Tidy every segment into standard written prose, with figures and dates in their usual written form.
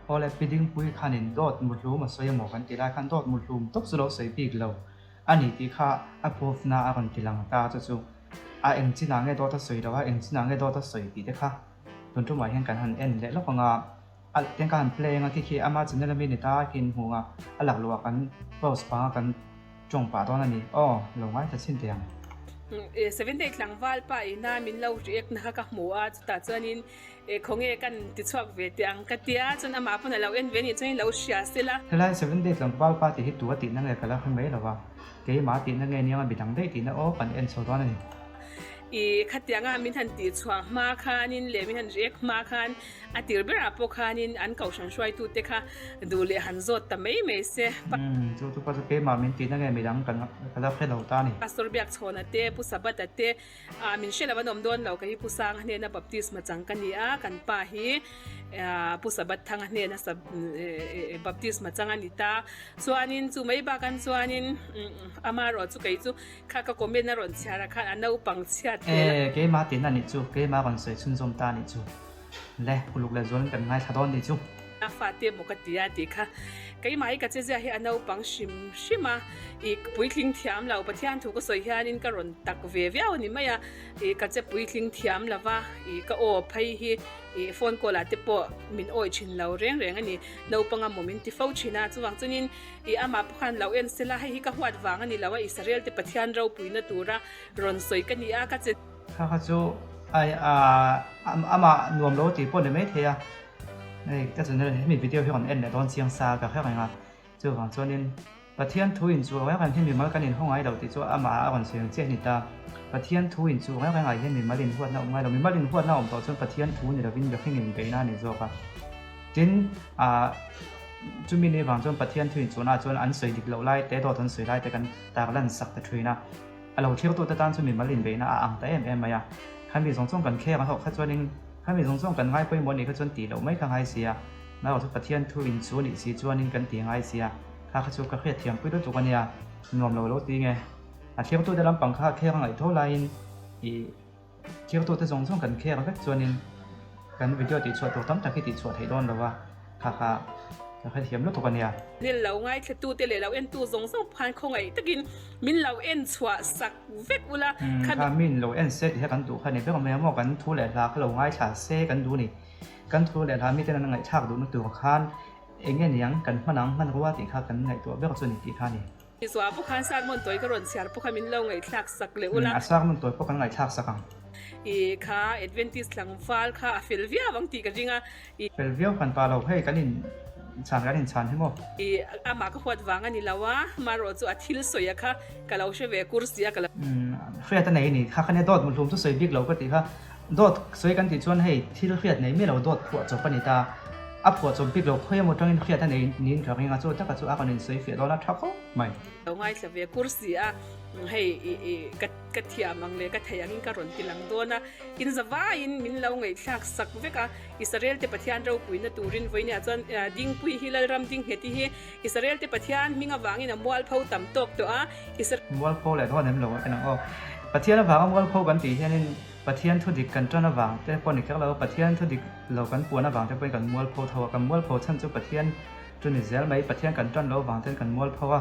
Awle Pi Dingpui khanin dawt muhlum a sawi emaw kan ti lai khan dawt muhlum tawp chu lo sawi bik lo a ni tih kha a proof na a rawn ti lang ta chu chu a eng chinah nge dawt a sawi lo a, eng chinah nge dawt a sawi tih te kha tun tumah hian kan han en leh lawk ang a, a tiang ka han play ang a khi khi ama channel ami ni ta khi in hmuh ang a, a lakluh ah kan pause pang a kan Tawng pah dawn a ni. Aw, lo ngaithla chhin teh ang. Seventh day tlangval pa ina min lo react na kha ka hmu a, chutah chuanin khawnge kan ti chhuak ve teh ang ka tia, chuan amah pawn a lo en ve a nih chuan lo hria se la. Helai Seventh day tlangval pa tih hi tu a tihna nge ka la hre mai lo va, keimah a tihna nge niang a midang daih tihna aw kan en chho dawn a ni. I khatianga min han tih chhuah hma khanin leh min han react hma khan A tir berah pawh khanin an kohhran hruaitute kha duh leh han zawt ta mai mai se. Umm, chu chu pawh chu keimah min tihna nge midang kan ka la hre lo ta a ni. Pastor Biakchhawna te, Pu Sabata te, ah min hre lo an awm dawn lo, kei hi Pu Sanga hnena baptisma chang ka ni a, kan pa hi Pu Sabat Thanga hnena baptisma chang a ni ta. Chuanin chu mai bakan chuanin amaherawh chu kei chu kha ka comment a rawn chhiar ah khan a naupang chhiat hmel a. E, keimah tihna nih chu, keimah rawn sawi chhunzawm ta nih chu. Le, uluk leh zualin kan ngaithla dawn nih chu. A fate maw ka ti a tih kha keimah hi ka che zia hi a naupang hrim hrim a, i puitling thiam lo Pathian thu ka sawi hianin ka rawn tak ve viau a ni mai a, i ka che puitling thiam lo va, i ka aw phei hi i phone call ah te pawh min awi thin lo reng reng a ni, naupang a maw min ti fo thin a, chuvang chuanin i amah pawh khan lo en sela hei hi ka huat vang a ni lo a, Israel te Pathian ropuina tura rawn sawi ka ni a, ka che. Kha kha chu ai amah nuam lo tih pawh ni mai thei a, hei ka channel hemi video hi rawn en leh dawn chiang sa ka hre reng a, chuvang chuanin Pathian thu in chu reng reng hi mimal kan inhaw ngai lo tih chu amah a rawn sawi ang chiah a ni ta. Pathian thu in chu reng reng ah hian mimal inhuatna a awm ngai lo, mimal inhuatna a awm tawh chuan Pathian thu ni lovin mihring inbeihna a ni zawk a. Tin, ah chumi ni vang chuan Pathian thu inchuhnaah chuan an sawi dik loh lai te, dawt an sawi lai te kan tarlan sak ta thin a. A lo thirtute tan chu mimal inbeihna a ang ta em em mai a, khami zawng zawng kan kheng a hlawh kha chuanin khami zawng zawng kan ngai pawimawh nih kha chuan tih loh mai kha ngai si a, narawh chu Pathian thu in chu nih si chuanin kan ti ngai si a, kha kha chu ka hriat thiam pui lutuk a nia, nuam lo lo ti nge. A thirtute lampang kha kheng a ngaih tho laiin ih thirtute zawng zawng kan kheng vek chuanin kan video tihchhuah tur tam tak hi tihchhuah theih dawn lo a, kha kha ka hrethiam lutuk a nia. Nil lo ngaithlatute leh lo entu zawng zawng phan khawngaih takin min lo en chhuah sak vek ula. Umm kha min lo en se tih kha kan duh kha ni ber mai a maw, kan thu leh hla kha lo ngaithla se kan duh ni. Kan thu leh hla miten an ngaihthlak duhna tur khan eng nge niang kan hman ang hmanrua tih kha kan ngaihtuah ber chu ni tih kha a ni. Zua pawh khan sermon tawi ka rawn chhiar pawh kha min lo ngaihthlak sak leh ula. A sermon tawi pawh kan ngaihthlak sak ang. I kha Adventist tlangval kha a fel viau ang tih ka ring a. I. Fel viau kan pa lo hei kan in chhan kan in chhan hi maw. I amah ka huat vang a ni lo a, marawh chu a thil sawi a kha ka lo hre ve kur si a ka lo. Umm hriat a nei a ni kha kha nia dawt muhlum chu sawi bik lo ka tih kha dawt sawi kan tih chuan hei thil hriat nei miah lo dawt phuah chawp a ni ta a phuah chawp bik lo khawi emaw tangin hriat a nei niin ka ring a chu taka chu a rawn insawi fiah dawn a tha khawp mai. Lo ngaithla ve kur si a hei i ka ka thiam ang leh ka thei angin ka rawn ti lang dawn a in zavaiin min lo ngaihthlak sak vek a Israel te Pathian ropuina turin vawinia chuan Dingpui hi Lalram Dingheti hi Israel te Pathian hming avangin a mualpho tam tawk tawh a, Isra. Mualpho leh dawn em lo en ang aw. Pathian avanga mualpho kan tih hianin Pathian thu dik kan tan avang te pawh ni kher lo, Pathian thu dik lo kan puan avang te pawhin kan mualpho tho a, kan mualpho chhan chu Pathian chu ni zel mai, Pathian kan tan lo avang ten kan mualpho a,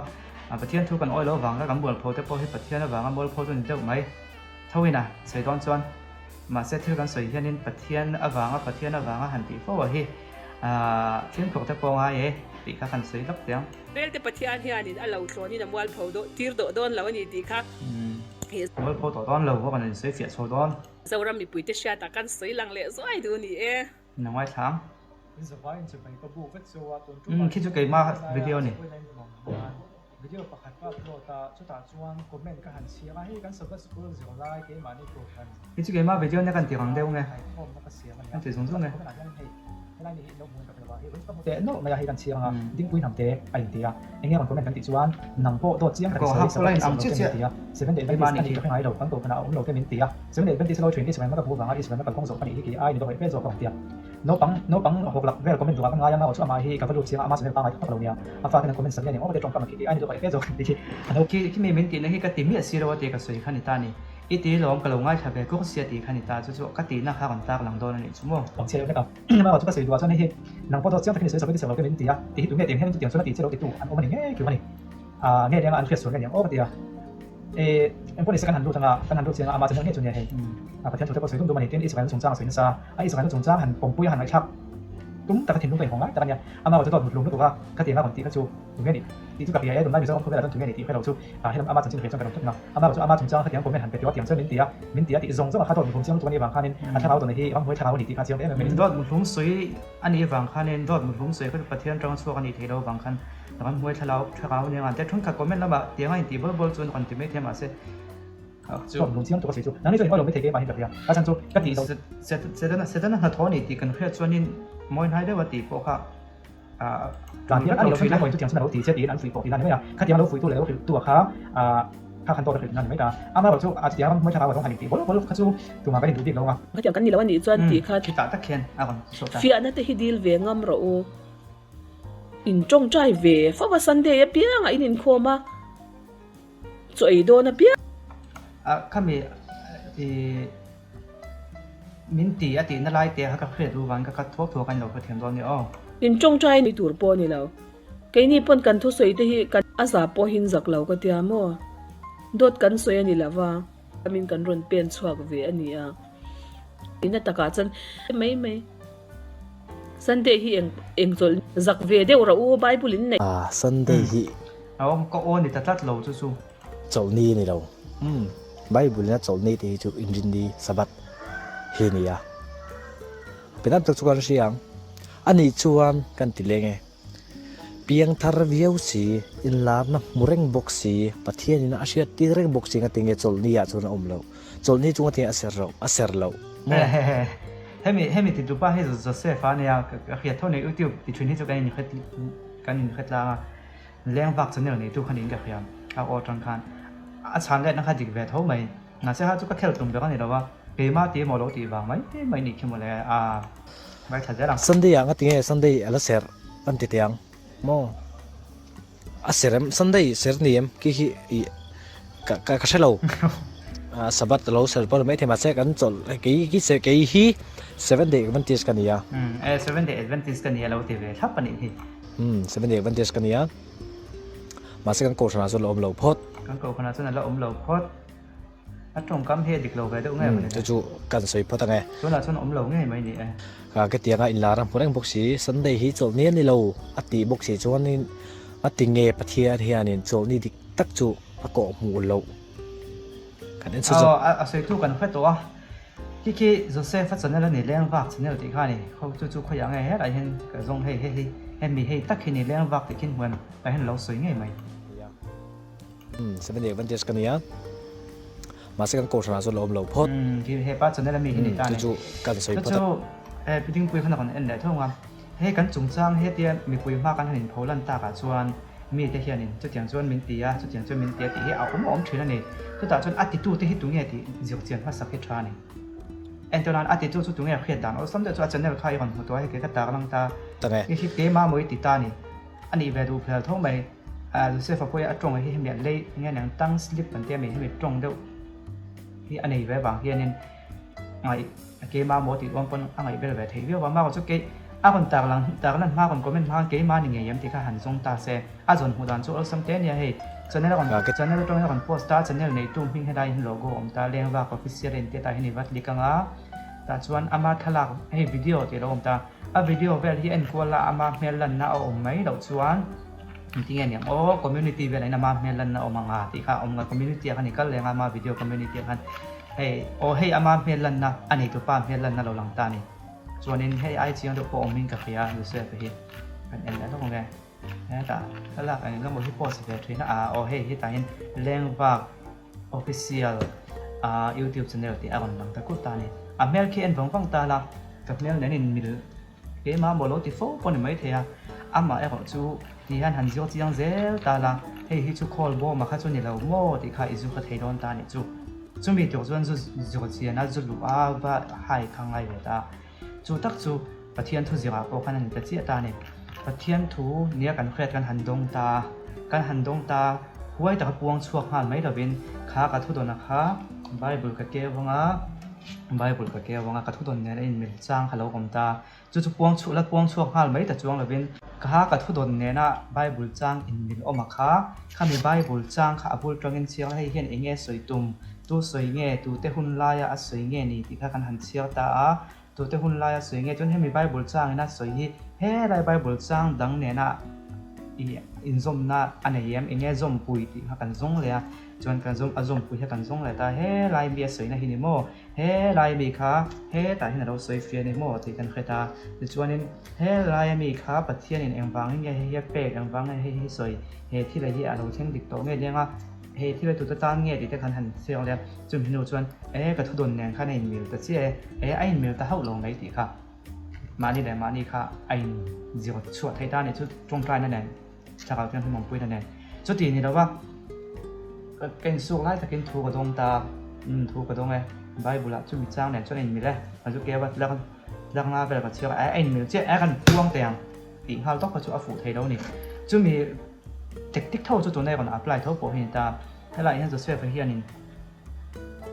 Pathian thu kan awi lo avanga kan mualpho te pawh hi Pathian avanga mualpho chu ni deuh mai tho in a sawi dawn chuan. Mahse thil kan sawi hianin Pathian avanga Pathian avanga han tih fo a hi fimkhur te pawh ngai e tih kha kan sawi lawk teh ang. Velte Pathian hianin a lo thlawnin a mualpho dawh tir dawh dawn lo a ni tih kha hi. Mualpho tawh dawn lo kan insawi fiah chho dawn. Zoram mipuite hriatah kan sawi lang leh zuai duh ni e. Nangmai thlang. Umm khi chu keimah video a ni. Video pakhat ka upload a, chutah chuan comment ka han chhiar a, hei kan Sabbath School zirlai keimahni tur han Hi chu keimah video nia kan ti rang deuh nge, Haikhawmna ka siam a nia. Kan ti zung zung nge. Comment ah hian hei helai ni hi in lo hmuin ka hre lo a, hei vawiin chu ka hmu teh nawlh mai a, hei kan chhiar ang a, Dingpui hnam te a inti a, eng nge rawn comment kan tih chuan nang pawh dawt chiang tak i sawi Sabbath i serh lo te min ti a, Seventh Day Adventist a nih ka hre ngai lo, kan kohhranah a awm lo te min ti a, Seventh Day Adventist a lo thin Israel na ka hmuh vanga Israel na kalkawng zawh ka nih hi kei ai ni dawh fe zawk ka rawn ti a. Naupang naupang hawk lak vel comment duhah ka ngai a, marawh chu amah hi ka va lut chiang a, ama channel pangngai tak tak lo nia, a faten an comment sak hian eng awm te tawngkam a khi khi ai ni dawh fe zawk tih khi a no. Khi khi mi min tihna hi ka ti miah si lo a tih ka sawi kha ni ta ni. I ti lawm ka lo ngaithla ve kur sia tih kha ni ta chu chu ka tihna kha rawn tar lang dawn a nih chu maw. Awm chhe vek a, amaherawh chu ka sawi duhah chuan hei hi nang pawh dawt chiang takin i sawi sawi ti sawi lo te min ti a, ti hi tunge tiang hian chutiang chuan a tih che lo titu an awm a ni ngei kiu a ni. Aa nge leng a an hriat sual nge niang aw ka ti a, e engpawh nise kan han lut anga kan han lut chiang a amah channel ngei chu nia hei Pathian thu te pawh sawi dum dum a ni tin Israel chungchang a sawi nasa a Israel chungchang han pawmpui a han ngaihthlak tum taka thinlung ka inhawng lai tak a nia amaherawh chu dawt mut lung lutuk a khatiang a rawn tih kha chu Tunge nih tih chu ka hria e, tunlai Mizoram khawvelah chuan tunge nih tih hre lo chu helam ama chanchin hria chuan ka rawn tlat na. Amaherawh chu ama chungchang khatiang comment han pe tawh a tiang chuan min ti a, min ti a tih zawng zawng a kha dawt muhlum chiang lutuk a nih avang khanin a thlarau dawna hi ramhnuai thlarau a ni tih kha a chiang ta em em mai ni. Dawt muhlum sawi a nih avang khanin dawt muhlum sawi kha chu Pathian tanga chhuak a nih theih loh avang khan ramhnuai thlarau thlarau nia ngan te thenkhat comment lamah tiang a intih bawl bawl chuan rawn ti mai thei a mahse Chu dawt muhlum chiang lutuk a sawi chu nangni chuan in awilo mai thei keimah hian ka hria a chhan chu ka tih loh. Setana hnathawh a ni tih kan hriat chuanin mawi hnai deuh a tih pawh kha Tlan hian a ni lo chuan tlangvawiin chutiang chuan a lo ti che tiin an fuih pawh tihna a ni mai a, khatiang a lo fuihtu leh lo hrilhtu kha kha khan dawt a hrilh tihna a ni mai ta. Amaherawh chu a chutiang ramhnuai thlarau a zawng han intih bawl bawl kha chu tumah kan induh bik lo ang a. Khatiang kan ni lo a nih chuan tih kha Khitah tak hian a rawn chhuak ta. Fiahna te hi dil ve ngam rawh u. In tawngtai ve fo a Sunday apiangah in inkhawm a, chaw ei dawn apiang. A khami i. Min ti a tihna lai te kha ka hriat duh vangin ka khat thuak thuak a ni lo ka thiam dawn nia aw. In tawngtai ni tur pawh a ni lo. Keini pawn kan thusawi te hi kan a za pawhin zak lo ka tia maw? Dawt kan sawi a ni lo va, min kan rawn pen chhuak ve a ni a. Ina takah chuan mai mai. Sunday hi eng eng chawlh zak ve deuh rawh u Bible in neih. Ah Sunday hi. Awm ka aw ni ta tlat lo chu chu. Chawlhni a ni lo. Umm, Bible in a chawlhni tih hi chu Inrinni, Sabbath, hi a ni a. Penam tak chu kan hria ang. A nih chuan kan ti leng e. Piang thar viau si, inlarna hmu reng bawk si, Pathian in a hriat tir reng bawk si nga tinge chawlhni ah chuan a awm loh. Chawlhni chu nga tinge a ser loh, a ser loh maw? Hemi, hemi ti tupa hi Joseph a nia, ka hriat tho nei YouTube ti thin hi chu kan inhre, kan inhre tlang a. Leng vak channel neitu kha niin ka hria a aw atang khan a chhan letna kha dik ve tho mai mahse ha chu ka khel tum ber a ni lo a keimah tih emaw lo tih vang mai mai nih khi mawle a ngaithla zel ang. Sunday ah ngatinge Sunday a la serh an ti teh ang maw a serh em Sunday serh ni em khi khi ih ka ka ka hrelo Sabbath a lo serh pawh ni maithei mahse kan chawlh kei khi kei hi Seventh day Adventist ka ni a. Umm e Seventh day Adventist ka ni a lo ti ve thlap a nih hi. Umm, Seventh Day Adventist ka nia. Mahse kan kohhranah chuan a la awm lo phawt. Kan kohhranah chuan a la awm lo phawt. A tawngkam hi a dik lo ve deuh ngei mai. Chu chu kan sawi phawt ang e. Tunah chuan a awm lo ngei mai ni e. Ka ketianga inlar a hmu reng bawk si, Sunday hi chawlhni a ni lo a tih bawk si chuanin a ti nge Pathian hianin chawlhni dik tak chu a kawh hmuh loh. Kan en chhunzawm. Aw, a sawitu kan hre tawh a. Khi khi Joseph a channel a ni leng vak channel tih kha a ni. Khaw chu chu khawiah nge helai hian ka zawng hei hei hi hemi hei tak hi ni leng vak tih khin hmuan tah hian a lo sawi ngei mai. Umm Seventh Day Adventist ka nia. Mahse kan kohhranah chuan la awm lo phawt. Umm khi hepa channel ami hi ni ta a ni. Chu chu kan sawi Chu phawt a. chu eh Pi Dingpuii khan a rawn en leh thung a. Hei kan chungchang hetia mipui hma kan han inpho lan takah chuan mite hianin chutiang chuan min ti a, chutiang chuan min ti a tih hi a awm awm thin a ni. Chutah chuan a titute hi tunge tih zirchian hmasak hi tha a ni. Entir nan a titu chu tunge hriat dan awlsam deuh chu a channel kha i rawn hmu tawh a, hei kei ka tar lang ta. Hei hi keimah maw i ti ta a ni. A nih ve duh hmel tho mai. Joseph-a pawh hi a tawng hi hemi a lei enge niang tongue slip an tia mi hemi tawng deuh hi a nei ve vang hianin ngaih A keimah maw tih ruang pawn a ngaih ber ve theih viau a, mahrawh chu kei a rawn tar lang tar lan hma rawn comment hma khan keimah ni ngei em tih kha han zawng ta se, a zawn hmuh dan chu awlsam te ania hei channel a rawn channel atangin a rawn post ta, channel neitu hming helai hian logo a awm ta, Lengvak official a intia tah hian i va click anga tah chuan ama thlalak hei video tih a lo awm ta, a video vel hi enkual la ama hmel lanna a awm mai loh chuan engtin nge niang aw community velah hian ama hmel lanna a awm anga tih kha a awm nga community ah khan i kal leng a ama video community ah khan. Hei aw hei ama hmel lanna a nei tupa hmel lanna lo lang ta a ni. Chuanin hei ai chiang deuh pawh awmin ka hria Joseph-a hi kan en leh lawk ang e. Hetah thlalak eng emaw hi post ve thin a, ah aw hei hetah hian Lengvak Official ah YouTube channel tih a rawn lang ta kut ta a ni. A hmel khi en vang vang ta la, ka hmel nen in mil Keimah maw lo ti fo pawh ni maithei a, amah erawh chu ti hian han zir chiang zel ta la, hei hi chu khawl bawma kha chu ni lo maw tih kha i zu kha thei dawn ta nih chu. Chumi tur chuan zu zir chian a, zu luh a va hai kha ngai ve ta. Chu tak chu Pathian thu zirah pawh khan a ni ta chiah ta a ni. Pathian thu nia kan hriat kan han dawng ta, kan han dawng ta huai taka puang chhuak nghal mai lovin kha ka thu dawna kha. Bible ka keu anga, Bible ka keu anga ka thudawn nen a inmil chang kha lo awm ta. Chu chu puang chhuah la puang chhuak nghal mai ta chuang lovin ka ha ka thudawn nena Bible chang inmil awm a kha, khami Bible chang kha a bul tangin chhiar la hei hian eng nge sawi tum, tu sawi nge, tute hun laia a sawi nge ni tih kha kan han chhiar ta a, tute hun laia sawi nge chuan hemi Bible chang ina sawi hi helai Bible chang dang nena ih inzawmna a nei em, eng nge zawmpui tih kha kan zawng leh a, chuan kan zawm a zawmpui kha kan zawng leh ta helai mi a sawina hi ni maw. He lai mi kha hetah hian a lo sawi fiah a ni maw tih kan hre ta. Tichuanin he laia mi kha Pathianin engvangin nge hei hi a pek, engvang nge hei hi sawi, he thila hi a lo thleng dik tawh nge deng a, he thila tute tan nge tih te khan han chhiar leh a. Chumi hnu chuan e ka thudawn nen khan a inmil ta chiah e, e a inmil ta hauh lo mai tih kha mahni leh mahni kha a inzir chhuah theih ta a nih chu tawngtaina nen. Thlarau Thianghlim awmpuina nen chuti ni lova ka insuk lai takin thu ka dawng ta umm thu ka dawng e Bible ah chumi chang nen chuan a inmil e ka zu keu a tlak tlak nga vel ka chhiar a a inmil chiah e kan puang teh ang tih nghal tawk kha chu a fuh thei lo a ni chumi tactic tho chu tuna rawn apply tho pawh hi a ni ta helaiah hian Joseph-a hianin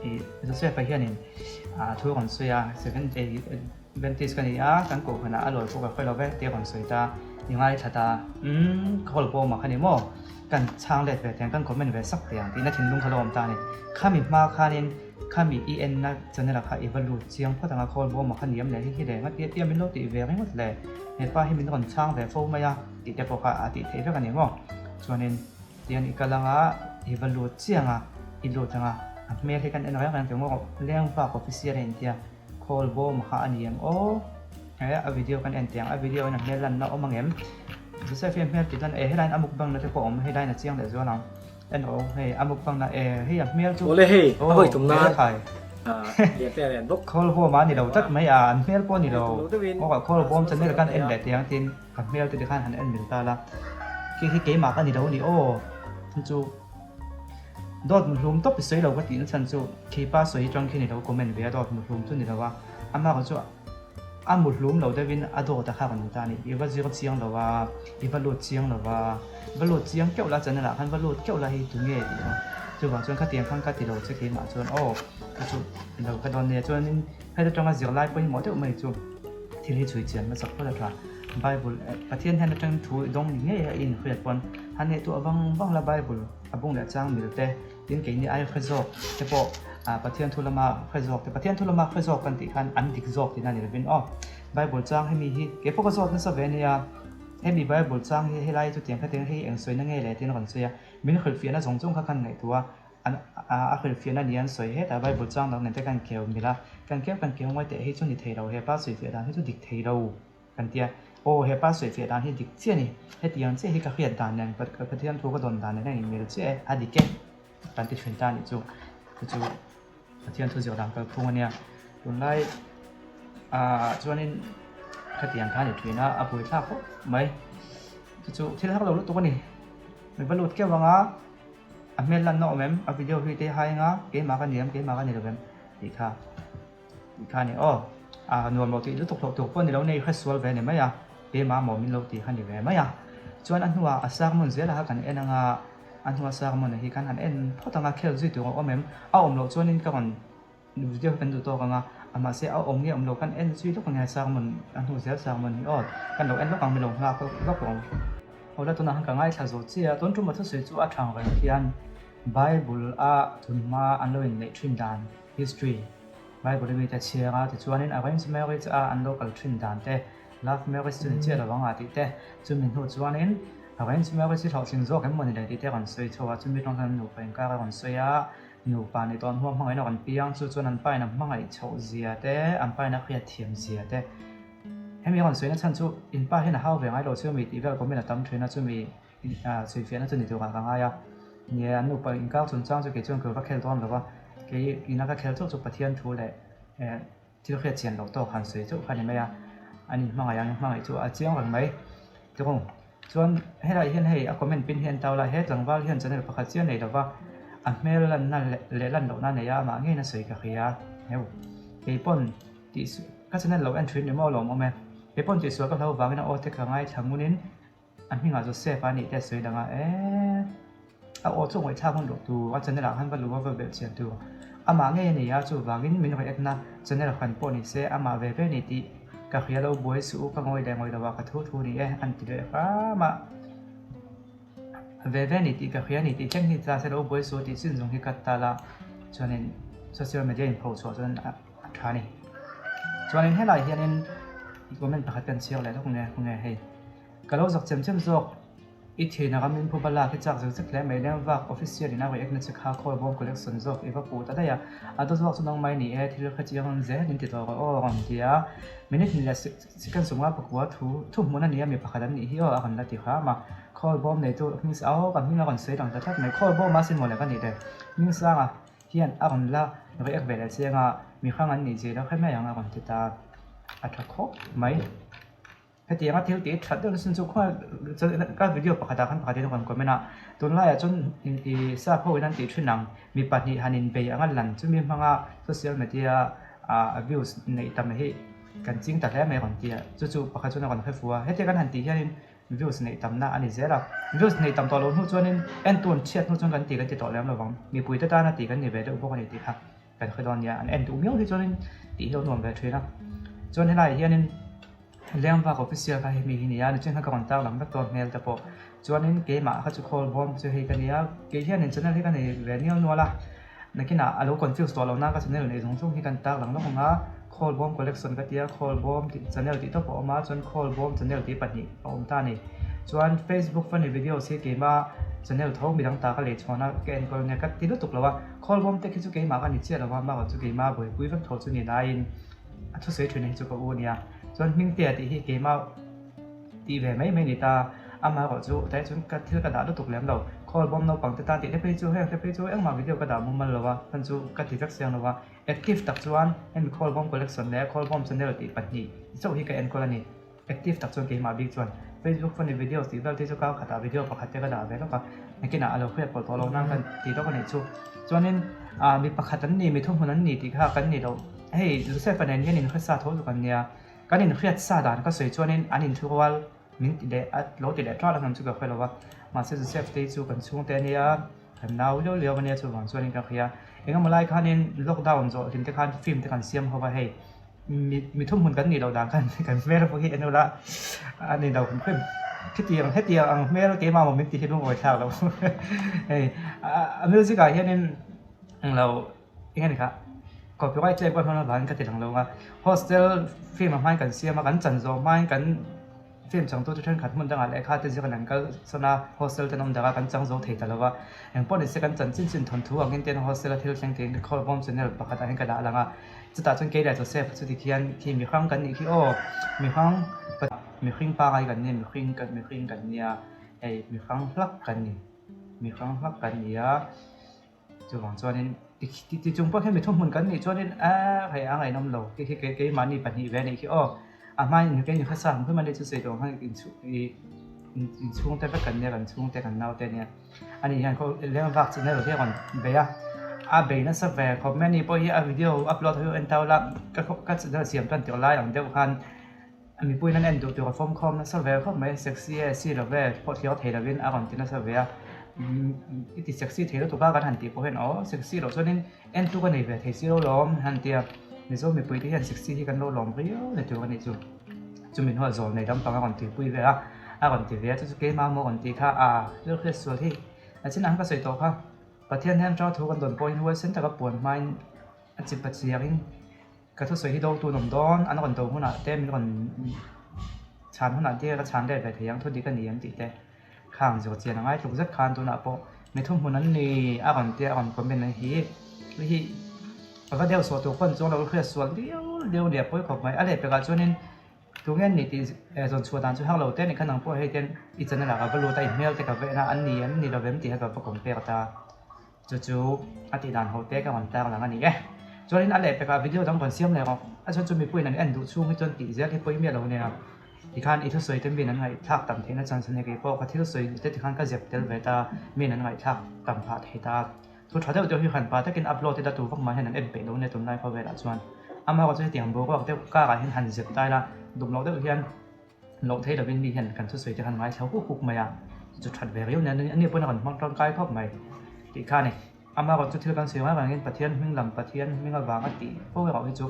ih Joseph-a hianin ah thu a rawn sawi a Seventh Day Adventist ka ni a, kan kohhranah a lawi pawh ka hre lo ve tih a rawn sawi ta, i ngaithla ta, umm ka hawl pawh mak a ni maw? Kan chhang let ve teh ang, kan comment ve sak teh ang tihna thinlung kha lo awm ta a ni. Khami hma khanin khami i enna channel ah kha i va lut chiang phawt ang a, khawl bawm ah kha ni em le, hei hi le nga tia tia min lo tih ve ringawt le, hepa hi min rawn chhang ve fo mai a tih te pawh kha a tih theih vek a ni maw? Chuanin tian i kal ang a, i va lut chiang a, i lut ang a, a hmel hi kan en reng reng teh maw? Lengvak official a intia. Khawl bawm kha a ni em aw? He a video kan en teh ang, a video in a hmel lanna awm ang em? Joseph hi a hmel tih lan e helaiin a mukbang na te pawh a awm helaiin a chiang leh zual ang en rawh u hei a mukbang na e hei a hmel chu Awle hei a aw hawi tum nan hmel khai lian te a lian bawk. Khawl bawm a ni lo tlat mai a an hmel pawh a ni lo aw khawl bawm channel kan en leh teh ang tin ka hmel te tikhan han en mil ta la khi khi keimah ka ni lo a ni aw chu. Dawt muhlum tawp i sawi lo ka tihna chhan chu khipa sawi atang khi ni lo comment ve a dawt muhlum chu ni lo a, amah kha chu a muhlum lo deuhin a dawt a kha rawn ni ta a ni, i va zir chiang lo a, i va lut chiang lo a, va lut chiang keuh la channel ah khan va lut keuh la hei tunge tih kha chuvang chuan khatiang khan ka ti lo che keimah chuan aw ka chu ni lo ka dawn nia chuanin heta tanga zirlai pawimawh deuh mai chu thil hi chhui chian hmasak phawt a tha. Bible Pathian hian atangin thu i dawng ni ngei a i inhriat pawn han neih tuah vang vang la Bible a bung leh chang mil te tin keini ai hre zawk te pawh ah Pathian thu lama hre zawk te Pathian thu lama hre zawk kan tih khan an dik zawk tihna ni lovin aw Bible chang hemi hi kei pawh ka zawt nasa ve ania hemi Bible chang hi helai chu tiang khatiang hei eng sawina nge le tiin a rawn sawi a min hrilhfiahna zawng zawng kha khan ngaihtuah a An a hrilhfiahna ni an sawi hetah Bible chang dang nen te kan keu mil a, kan keu kan keu ngawi teh hi chu ni thei lo, hepa sawifiah dan hi chu dik thei lo kan ti a, aw hepa sawifiah dan hi dik chiah a ni, hetiang chiah hi ka hriat dan nen Pathian thu ka dawn dan nen a inmil chiah e, a dik e kan ti thin ta a nih chu, chu chu Pathian thu zir dan kalphung a nia, tunlai ah chuanin khatiang kha a ni thin a, a buaithlak khawp mai, chu chu thil har lo lutuk a ni, mi va lut keuh ang a. A hmel lanna awm em? A video hlui te hai anga keimah ka ni em keimah ka ni lo em tih kha tih kha a ni aw. A nuam lo tih lutuk hlauh tur pawh a ni lo nei hre sual ve a ni mai a, keimah maw min lo tih kha ni ve mai a. Chuan a hnuah a sermon zel a kha kan en anga a hnua sermon a hi khan han en phawt anga khel zui tur a awm em? A awm loh chuanin ka rawn Video hi kan duh tawk ang a, a mahse a awm nge awm lo kan en zui lawk ang e sermon a hnu zel sermon hi aw kan lo en lawk ang mi lo nghak lawk ang. Aw la tunah khan ka ngaithla zawh chiah a, tun tum a thusawi chu a thang reng khian Bible a tunhma an lo inneih thin dan history Bible a mite chhiar a tichuanin arrange marriage a an lo kal thin dan te love marriage chu ni chiah lo ang a tih te chumi hnu chuanin arrange marriage hi hlawhtling zawk em mawni le tih te a rawn sawi chho a chumi atang chuan an nupa inkar a rawn sawi a. Nupa ni tawn hua hmangaihna kan piang chu chuan an pa in a hmangaih chhoh zia te, an pa in a hriat thiam zia te. Hemi a rawn sawina chhan chu in pa hian a hau ve ngai lo chu mi tih vel comment a tam thin a chumi sawifiahna chu ni turah ka ngai a. Ni e, an nupa inkar chungchang chu kei chuan ka va khel dawn lo va, kei ina ka khel chauh chu Pathian thu leh Thil hriat chian loh tawk han sawi chauh kha a ni mai a, an inhmangaih ang inhmangaih chu a chiang reng mai. Tirung, chuan helai hian hei a comment pin hi an tau lai, he tlangval hian channel pakhat chiah nei lova a hmel lanna leh lan lohna a nei a, amah ngeiin a sawi ka hria heu. Keipawn tih ka channel lo en thin ni maw lawmawm e. Keipawn tihsual ka hlo vangin a aw te ka ngaithla ngunin A hmingah Joseph a nih te a sawi dang a, eeh a aw chu ngaihthlak hun loh tur, a channel ah khan va luh a va belh chian tur. Amah ngei a ni a, chuvangin min react na channel hran pawh ni se amah ve ve ni tih ka hria lo buai suh u ka ngawi leh ngawi lo ah ka thu thu ni e an ti leh hram a. Ve ve ni tih ka hria ni tih thleng hi ta se lo buai suh tih chin zawng hi ka tal a, chuanin social media in phochhuah chuan a tha a ni. Chuanin helai hianin comment pakhat kan chhiar leh lawk nge nge hei ka lo zak chem chem zawk. I thian a ramin phuba lak i chak zek zek hle mai leng vak official in a react na che kha khawi bawm collection zawk i va puh ta daih a, a dawt zawk chu nang mai ni e thil kha chiang an zel in ti tawh rawh aw rawn ti a, minute hnih leh second sumnga pakua thu thu hmun a ni a mi pakhat an nih hi aw a rawn la ti hram a, khawi bawm neitu hming sa aw ka hming a rawn sawi lang ta tlat mai khawi bawm a sin mawle ka nih le hming sanga hian a rawn la react ve leh chiang a mi hrang an nih zia lo hre mai ang a rawn ti ta a tha khawp mai. Hetianga thil tih that deuh nasa chu khawngaih ka video pakhatah khan pakhat in a rawn comment a, tunlaiah chuan ih sap ho in an tih thin ang mi pahnih han inbei anga lan chumi hmanga social media ah views neih tam hi kan ching ta hle mai a rawn ti a, chu chu pakhat chuan a rawn hre fu a, hetia kan han tih hianin views neih tamna a ni zel a, views neih tam tawh loh hnu chuanin entu an chhiat hnu chuan kan tih kan ti tawh lem lovang, mipuite tana tih kan ni ve deuh bawk a ni tih kha. Kan hre dawn nia, an en duh miau hi chuanin tih hi a nuam ve thin a. Chuan helaiah hianin Lengvak official kha hemi hi nia, nichhin khan ka rawn tar lang vek dawn hmel te pawh. Chuanin keimah kha chu khawl bawm chu hei ka nia, kei hianin channel hi ka nei ve nial nual a. Nakinah a lo confuse tawh lo na ka channel neih zawng zawng hi kan tar lang lawk ang a, khawl bawm collection ka tia, khawl bawm tih channel tih tawp a awm a, chuan khawl bawm channel tih pahnih a awm ta a ni. Chuan Facebook funny videos hi keimah channel tho midang ta ka lei chhuahna ka enkawl nia ka ti lutuk lo a. Khawlbawm te khi chu keimah ka ni chiah lo a, mahawt chu keimah buaipui vek tho chu ni laiin a thusawi thin hi chu ka u nia. Chuan Hmingtea tih hi keimah tih ve mai mai ni ta, amaherawh chu tlai chuan ka thil ka dah lutuk lem lo. Khawlbawm naupang te tan tih te phei chu heng te phei chu engmah video ka dah mumal lo a, hman chu ka ti vek siang lo a. Active tak chuan hemi Khawlbawm collection leh Khawlbawm channel tih pahnih chauh hi ka enkawl a ni. Active tak chuan keimah bik chuan Facebook funny videos tih vel te chu kar khatah video pakhat te ka dah ve lawk a, nakinah a lo hriat pawlh tawh lo nan kan ti lawk a nih chu. Chuanin ah mi pakhat an ni, mi thuhmun an ni tih kha kan ni loh. Hei Joseph-a nen hian inhre sa tho chu kan nia, kan inhriat sa dan ka sawi chuanin an inthurual min ti leh a lo ti leh ṭalh ang em chu ka hre lo va, mahse Joseph te hi chu kan chhungte a nia, kan nau liau liau a nia chuvang chuanin ka hria. Engemaw lai khanin lockdown zawh hlim te khan film te kan siam ho va hei. Mi mi thuhmun kan nih loh dan khan kan hmel pawh hi en ula a ni lo hrim hrim. Khitiang hetiang ang hmel keimah maw min ti hi lungawi thlak lo hei a music ah hianin englo eng a ni kha copyright claim pawh hman avangin ka ti lang lo a hostel film ah hmain kan siam a kan chan zawh hmain kan Film changtute thenkhat hmun dangah lehkha te zirin an kal sawn a, hostel ten awm dangah kan chang zo thei ta lo va. Engpawh nise kan chan chin chin thawnthu angin ten hostel a thil thleng tiin ka khawl bawm channel pakhat ah hian ka dah lang a. Chutah chuan kei leh Joseph chu tikhian khi mihrang kan nih khi aw, mihrang mihring pangai kan nia, mihring kan mihring kan nia, hei mihrang hlak kan ni, mihrang hlak kan ni a. Chuvang chuanin ti chung pawh hian mi thuhmun kan nih chuanin a hei a ngainawm lo khi khi kei keimahni pahnih ve a nih khi aw. A hmain kei ni khasa ang hrim a nih chu sawi tawh ang khan ih inchhungte vek kan nia kan chhungte kan naute ania. Ani hian khaw leng vak channel hi a rawn bei a, a bei nasa ve khawp mai a ni pawh hi a video upload ho hi en tau la ka ka channel siam tan tih lai ang deuh khan Mipuiin an en duh tur a fawm khawm nasa ve khawp mai, sexy e si lo ve, pawh thlir thei lovin a rawn ti nasa ve a, i ti sexy thei lutuk a kan han tih pawh hian aw sexy loh chuanin entu ka nei ve thei si lo lawm han ti a, Mizo mipui te hian sexy hi kan lo lawm riau ni tur a nih chu, chumi hnuah zawl nei lampang a rawn tihpui ve a, a rawn ti ve a, chu chu keimah maw rawn tih kha a thil hriat sual hi a chin ang ka sawi tawh kha, Pathian hian ṭau thu kan dawn pawhin huaisen taka puan hmain a chip a chiangin. Ka thusawi hi do tu an awm dawn, an rawn do hunah te min rawn chhan hunah te ka chhan let ve thei ang thu dik a ni an tih te khang zawh chian a ngai tluk zet khan tunah pawh mi thuhmun an ni a rawn tia a rawn comment a hi hi a va deuh sawh tur pawn chuan lo hriat sual liau liau nia pawi khawp mai a lehpekah chuanin tunge an ni tih zawn chhuah dan chu hak lo te ni khan nang pawh hei ten i channel ah ka va lut a i hmel te ka va en a an ni em ni lovem tih kha ka va compare ta. Chu chu a tih dan ho te ka rawn tar lang a ni e. Chuanin a lehpekah video dang rawn siam leh rawh. A chuan chu mipuiin an en duh chhung hi chuan tih zel hi pawi miah lo nia. Tikhan i thusawi te miin an ngaihthlak tam theihna chance a ni kei pawh ka thil sawi te tikhan ka zep tel ve ta, miin an ngaihthlak tam phah thei ta. Thu tha deuh deuh hi hran pa takin upload ila tu vak mah hian an en peih lo nia tunlai khawvelah chuan. Amaherawhchu chu hetiang boruak deuh karah hian han zep ta ila dum loh deuh hian Loh thei lovin mi hian kan thusawi te khan ngaithla huk huk mai a, chu that ve riau nen a ni pawhin a rawn hmang tangkai khawp mai tih kha a ni. Amaherawhchu thil kan sawi ngai vangin Pathian hming lam Pathian hming avanga tih fo erawh hi chu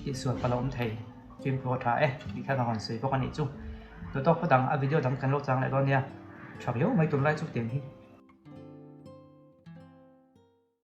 tihsual palh a awm thei. Fimkhur a tha e tih kha ka rawn sawi bawk a nih chu. Duhtawk phawt ang, a video dang kan lo chang leh dawn nia. Tha viau mai tunlai chu tiang hi.